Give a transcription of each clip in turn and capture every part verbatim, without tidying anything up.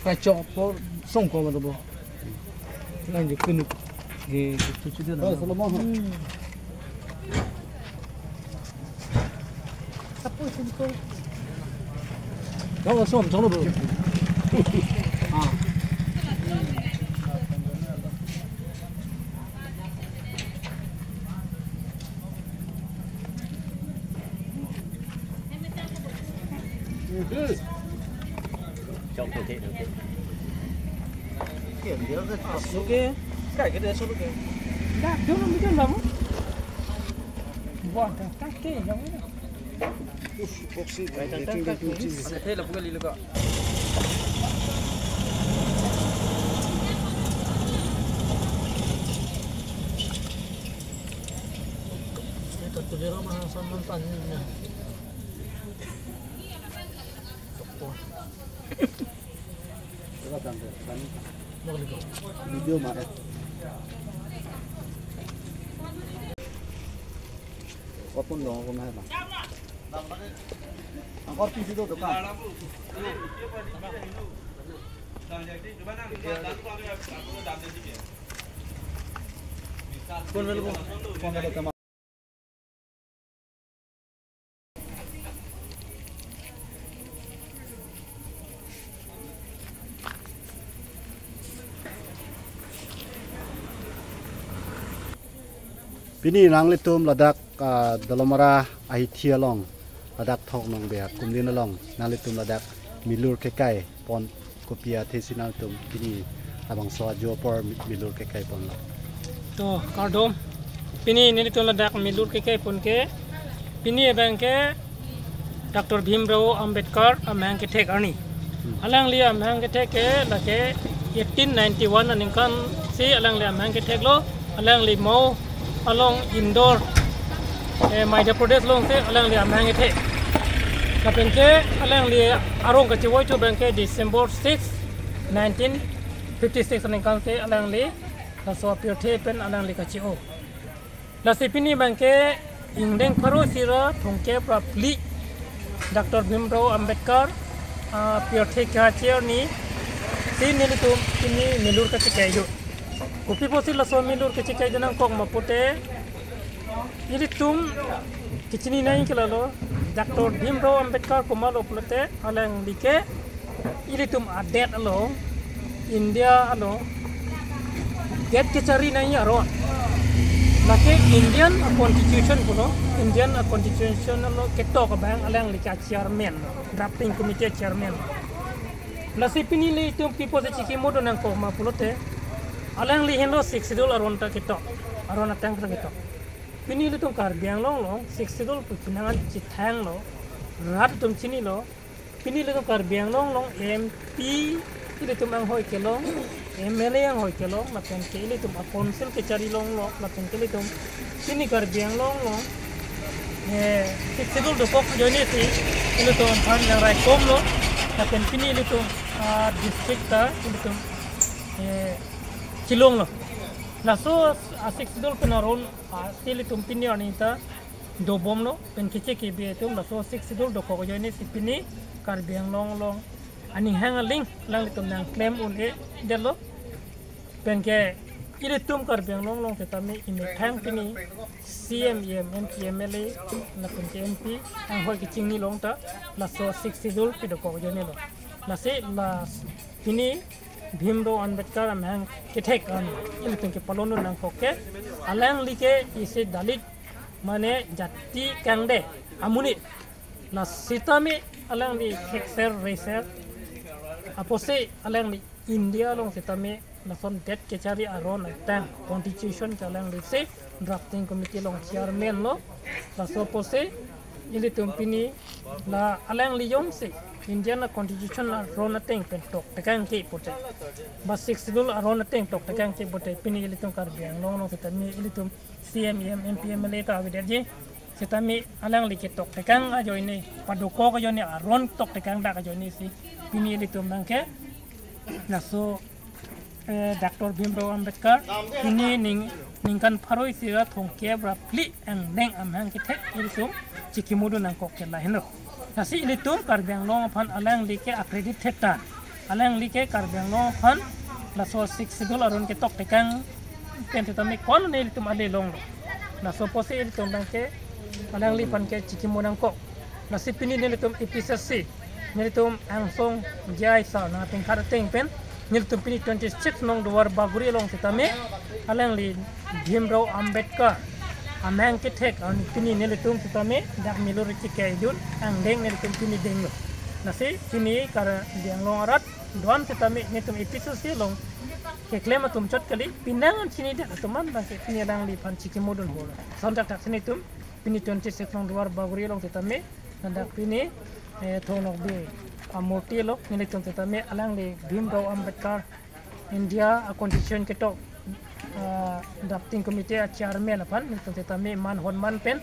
Kachok po song ko mado bo. Nang je kunuk. Ke tu tu na. Solomon. Apo sini ko. Kau som chong lo bo. Ah. Oke, kai ke dia solo ke. Dah, dulu mungkin lama. Buat dah, kai ke yang mana? Kai tang tang kai. Ada teh lapu kali lega. Ito tuloy raw mga sa man pan niya. Video mare. Kopon dong ko na ba. Angkor T V do dukan. Phone melo, phone melo. Pini nanglitum ladak, ah, Dolamara ahithi along, ladak Thok Nongbe akumlin along nanglitum ladak milur kekai pon kopi athe si nangtum pini labangso ajo apor mi-, milur kekai ponlo? To, kardom. Pini nelitum ladak milur kekai pon ke, pini abang ke Doctor Bhimrao Ambedkar amahang kethek arni. Hmm. Alangli amahang kethek ke lake eighteen ninety-one aningkan si alangli amahang ketheklo. Alangli Mhow along Indore, eh, Madhya Pradesh along si alangli amahang kethek. Lapen ke alangli arong kachevoi chu abang ke December six, nineteen fifty-six aningkan si alangli laso apirthe pen alangli kache-o. Lasi pini abang ke ingdeng pharo isi ra thomkep ra phli Doctor Bhimrao Ambedkar, ah, apirthe kache arni si nelitum pini milur kachekai do. Kopi pusi laso milur kachekai do nangkok ma pute, ilitum kachini nangji ke lalo, Doctor Bhimrao Ambedkar komatlo pulote alangli ke ilitum adet along, India along det kachari nangji aron. Lake Indian constitution pulo, Indian constitution along ketok abang alangli ke chairman, drafting committee chairman. Lasi pini ilitum pi pusi chikimo do nangkok ma pulote, alangli henlo Sixth Schedule aron ta ketok, aron ateng ta ketok. Pini ilitum Karbi Anglong along Sixth Schedule pu penang an chethanglo, rat atum chinilo. Pini ilitum Karbi Anglong along M P ilitum anghoi kelong, M L A anghoi kelong, lapen ke ilitum a council kachari longlo, lapen ke ilitum pini Karbi Anglong along, eh, Sixth Schedule dokok ajoine si ilitum aphan nang raikomlo, lapen pini ilitum, ah, district ta ilitum, eh, chelonglo. Laso a Sixth Schedule pen aron, ah, si ilitum pini arni ta dobomlo, pen keche kebe atum laso Sixth Schedule dokok ajoine si pini Karbi Anglong along aning hang aling alanglitum nangklem un-edetlo. Pen ke ilitum Karbi Anglong along setame imethang pini C M, E M, M P, M L A, lapen ke M P anghoi kachingni along ta laso Sixth Schedule pidokok ajoinelo. Lasi la pini Bhimrao Ambedkar amahang kethek an ilitum kepalon nangkok ke, alangli ke isi Dalit mane jati kangde amonit. La sitame alangli khekser reser apotsi alangli India along sitame lason det kachari aron ateng constitution ke alangli si drafting committee along chairman lo. Laso apotsi ilitum pini la alangli jongsi Indian constitution aron ateng pen toktekangke pute, ba Sixth Schedule aron ateng toktekangke pute, pini ilitum Karbi Anglong along sitame ilitum C M, E M, M P, M L A ta avedetji. Sitame alangli ketoktekang ajoine, padokok ajoine, aron toktekang dak ajoine si pini ilitum abang ke laso, eh, Doctor Bhimrao Ambedkar pini ning, ningkan pharo isi ra thomkep ra phli angdeng amahang kethek ilitum chikimo do nangkok ke lahenlo. Lasi ilitum Karbi Anglong aphan alangli ke a credit thetan Alangli ke Karbi Anglong aphan laso Sixth Schedule aron ketok tekang pen setame ko-an nelitum ale longlo. Laso apotsi ilitum abang ke alangliphan ke chikimo nangkok. Lasi pini nelitum A P C C, nelitum angsong J I sir nangpengkhat ateng pen nelitum pini twenty-six nong Duar Bagori along setame alangli Bhimrao Ambedkar amang kethek an pini nelitum setame dak milur chikaidun angdeng nelitum pini denglo. Lasi pini Karbi Anglong arat do-an setame nelitum A P C C along keklem atum chot kali, pinang an chinidet atum an abang ke pini alangliphan chikimo dunholo. Lason thakthak si nelitum pini twenty-six nong Duar Bagori along setame ladak pini, eh, Thong Nokbe amurti along nelitum setame alangli Bhimrao Ambedkar India a constitution ketok, ah, drafting committee a chairman aphan nelitum setame man honman pen,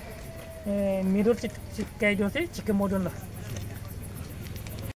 eh, milur chik chikaidun si chikimo dunlo.